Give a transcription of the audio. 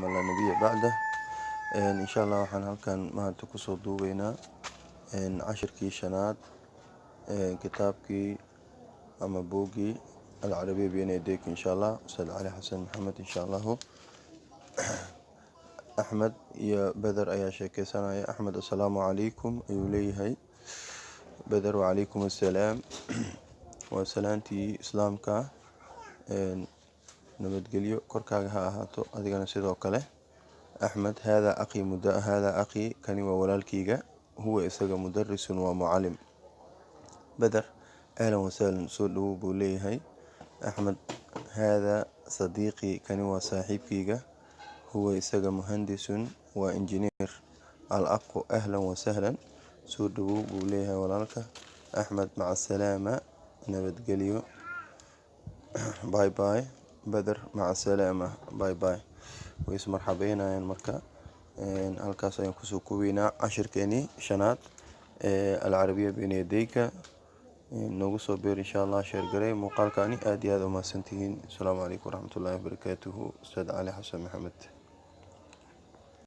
Man laa nabiya bacdah. Insha Allah waxaan halkan maanta kusoo duubeynaa cashirkii shanaad, kitaabkii ama buuggii Alcarabiya Bayna Yadayk, insha Allah, Ustaad Cali Xasan Maxamed, insha Allahu. Axmed iyo Beder ayaa sheekeysanaya. Axmed "Assalaamu calaykum" ayuu leeyahay. Beder "Wacalaykum assalaam." Waa salaantii Islaamka. Nabadgelyo korkaaga ha ahaato, adigana sidoo kale. Axmed "Hada aqii, hada aqii," kani waa walaalkeyga. "Huwa," isaga, "mudarisun," waa mucalim. Beder "Ahlan wasahlan," soo dhowow buu leeyahay. Axmed "Hada sadiiqii," kani waa saaxiibkeyga. "Huwa," isaga, "muhandisun," waa engineer. Al aqu "Ahlan wasahlan," soo dhowow buu leeyahay walaalka. Axmed "Maca asalaama," nabadgelyo, bye bye. Beder "Maca asalaama, bye bye." Way ismarxabeynayaan. Marka halkaas ayaan kusoo koobeynaa cashirkeenii shanaad ee Alcarabiya Bayna Yadayka. Noogu soo beer, insha Allah. Share garey muuqaalkani. Aad iyo aad umahadsantihiin. Asalaamu calaykum waraxmatullaahi wabarakaatuhu. Ustaad Cali Xasan Maxamed.